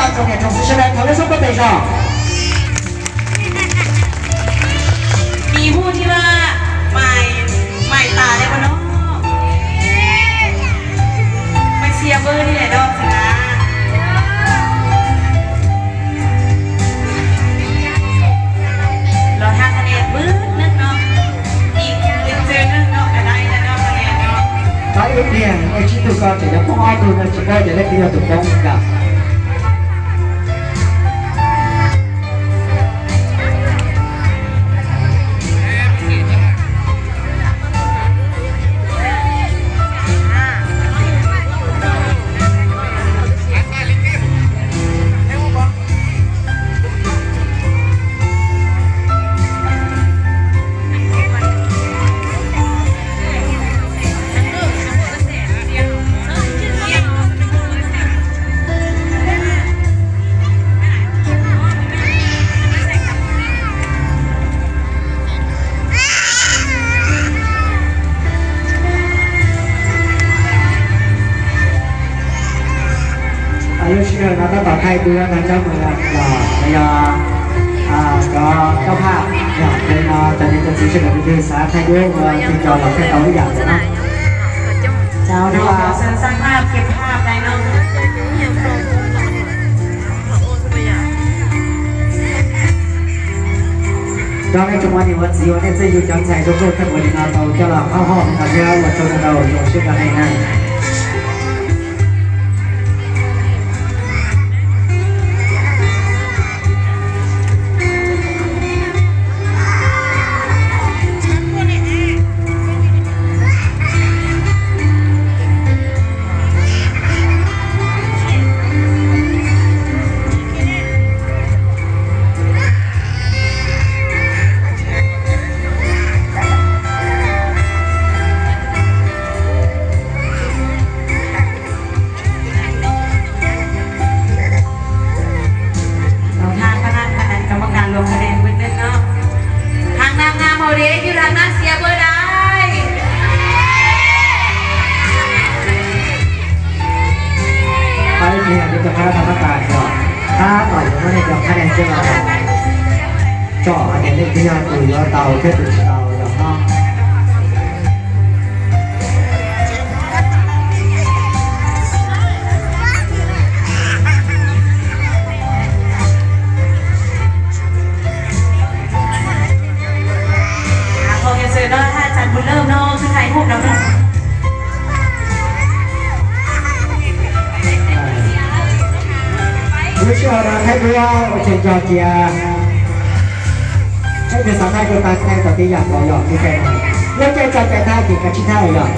Tsoom niam tsoom txiv sawv daws thov lub suab pub pes zog. Nws hu li mas, mais, mais tas li ua no. Mais xias npawg li lawm no xwb na. Los haj qhov niam pwb neej no, ib txwv neej no ka dai no qhov niam no. Tau ib pliag nej tsib tug ko tseem yuav poob ob tug no tsis paub tias leej twg yog tus poob yom. Lub sij hawm no tab tom thaij duab no coj mus los yog cov coj phaj yom, ces no cov niam cov txiv sawv daws tus twg xav thaij duab ua tus coj los thaij tau ib yam ntawd na. Cov nej tsoom ua niam ua txiv uas nej txawj yug cov ntxhais zoo nkauj kawg nkaus li no tau coj los qab hoj no thiab ua tsaug ntau zoo siab rau nej na. Thov tha koj na, koj na, koj muab kas luag koj ne, wb neej no. Thaj nab nab hauv deb, yug thaj nab xiab puas dai? Ib pliag cov phaj thaj nab tas yog tab tom yuav muab nej cov phaj dai coj los tsom hais tias leej twg yog tus yuav tau thiab tus tsis tau yom no. Lub sij hawm no thaij duab ua tseem nco cia, thaij tias xav thaij kuj tau thaij tau tib yam nkaus yom, tib thaij no. Lub caij tso cai thaij ces kav tsij thaij yom.